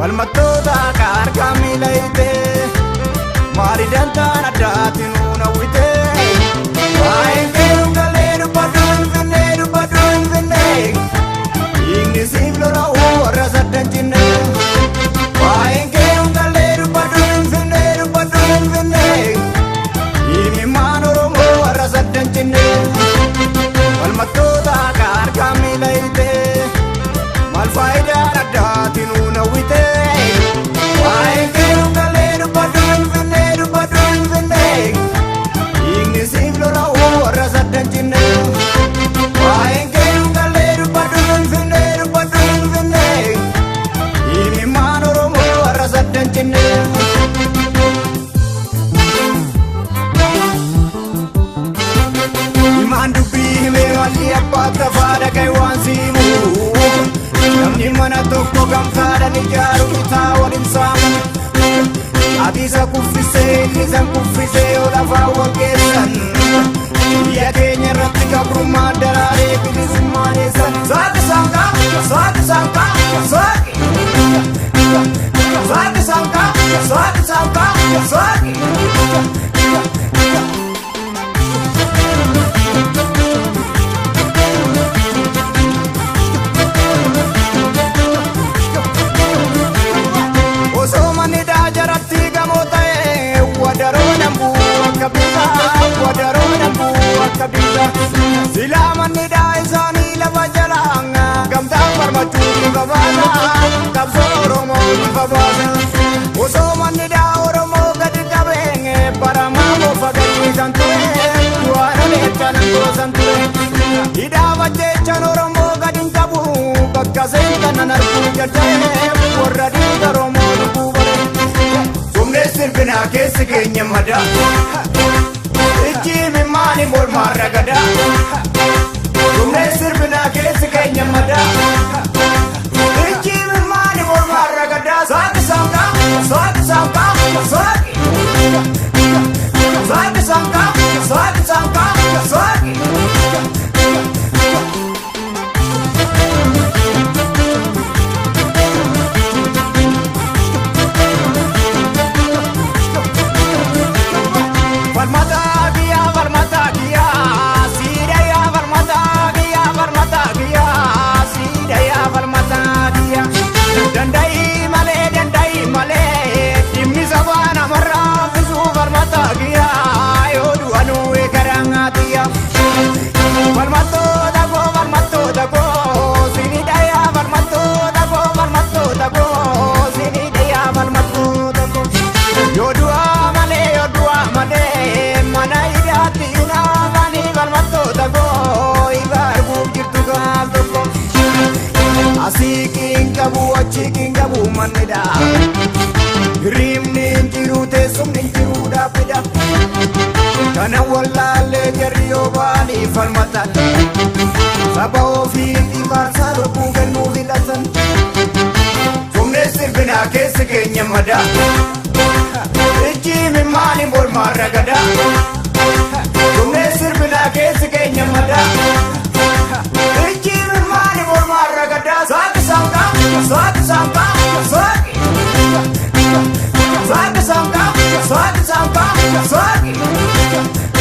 Falmattoota harkaa miila hiitee maali dantaan addaatti nuun hawwitee. Waa'ee feeruu galee dubbadhu Finfinnee dubbadhu Finfinnee. Dhiigni siif lola'uu warra saddan jinnee. Waa'ee feeruu galee dubbadhu Finfinnee dubbadhu Finfinnee. Dhiigni maan Oromoo warra saddan jinnee. Falmattoota harkaa miila hiitee maal faayidaan addaatti nuun hawwitee. Waa'ee feeruu galee dubbadhu Finfinnee dubbadhu Finfinnee. Dhiigni siif lola'uu warra saddan jinnee. Waa'ee keeyyuu galee dubbadhu Finfinnee dubbadhu Finfinnee. Dhiigni maan Oromoo warra saddan jinnee. Himaan dubbii himee malli abbaa tafaa dhaga'e waan siimu. Namni mana tokko gamtaadhaan ijaaru bitaa waliin saamu. Ati isa kuffisee inni isa kuffisee yoo lafaa wal geessan. Biyya keenya irratti gabrummaan daraaree bilisummaan eessan. Saaqi saanqaa saaqi saanqaa saaqi. Saaqi saanqaa saaqi saanqaa saaqi. Osoo manni jaajaratti gamoo ta'e wadaroo dambuu akka bitaa wadaroo dambuu akka bitaa. Silaa manni daa isaanii lafa jalaa gamtaan falmachuu bifa baasa qabsoo Oromoo bifa baasa. Osoo manni daa Oromoo gadi qabee baramaa moofa gadiisan ture waan oleechaan goosan ture. Hidhaa bajjeechaan Oromoo gadi hin qabu bakka seentan arguu jalqabee warra dhiiga Oromoo lubbuu bare. Sumnee sirbinaa keessi keenya madaa. Ijji maali mormaa ragadaa. Sumnee sirbinaa keessi keenya madaa. Ijji maali mormaa ragadaa. Saaqi saanqaa saaqi saanqaa saaqi. Saaqi saanqaa saaqi saanqaa saaqi. Falmataa kiyyaa falmataa kiyyaa siidayyaa falmataa kiyyaa falmataa kiyyaa siidayyaa falmataa kiyyaa. Danda'i malee danda'i malee dhimmi sabaa namarraa fisuu falmataa kiyyaa yoo du'anuu eegaraa kiyyaa. Falmattoota koo falmattoota koo siidayyaa falmattoota koo falmattoota koo siidayyaa falmattoota koo. Yoo du'aa malee yoo du'aa malee mana hidhaatti naafanii falmattoota koo ifa arguuf jirtu gaaf tokko. Asii qiin qabu achi qiin qabu mannidha. Hirribni hin jiru teessumni hin jiru dhaabbidha. Kana wallaallee jarri yoo ba'anii falmatan. Saba ofiitiif aarsaa lubbuu kennuu filatan. Sumnee sirbinaa keessi keenya madaa. Ijji maali mormaa ragadaa. Sumnee sirbinaa keessi keenya madaa. Ijji maali mormaa ragadaa. Saaqi saanqaa saaqi saanqaa saaqi. Saaqi saanqaa saaqi saanqaa saaqi.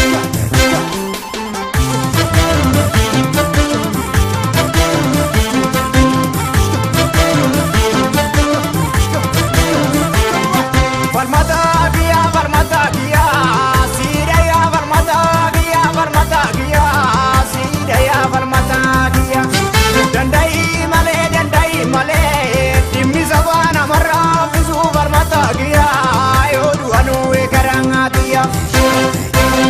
Falmataa kiyyaa falmataa kiyyaa siidayyaa falmataa kiyyaa falmataa kiyyaa siidayyaa falmataa kiyyaa. Danda'i malee danda'i malee dhimmi sabaa namarraa fisuu falmataa kiyyaa yoo du'anuu eegaraa kiyyaa.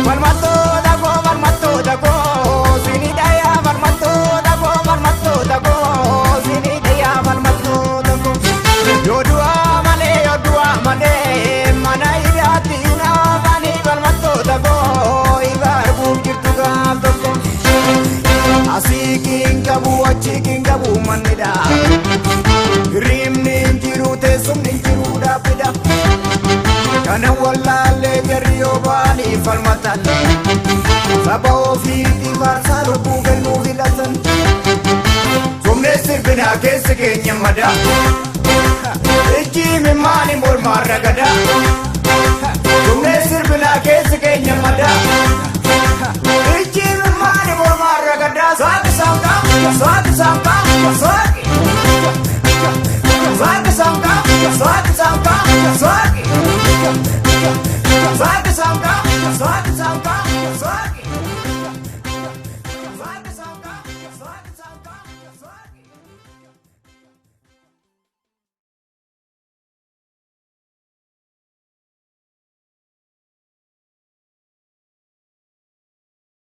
Falmattoota koo falmattoota koo sinidhayaa falmattoota koo falmattoota koo sinidhayaa falmattoota koo. Yoo du'aa malee yoo du'aa malee mana hidhaatti naafanii falmattoota koo ifa arguuf jirtu gaaf tokko. Asii qiin qabu achi qiin qabu mannidha. Hirribni hin jiru teessumni hin jiru dhaabbidha. Kana wallaallee jarri yoo ba'anii falmatan. Saba ofiitiif aarsaa lubbuu kennuu filatan. Sumnee sirbinaa keessi keenya madaa. Sampaa.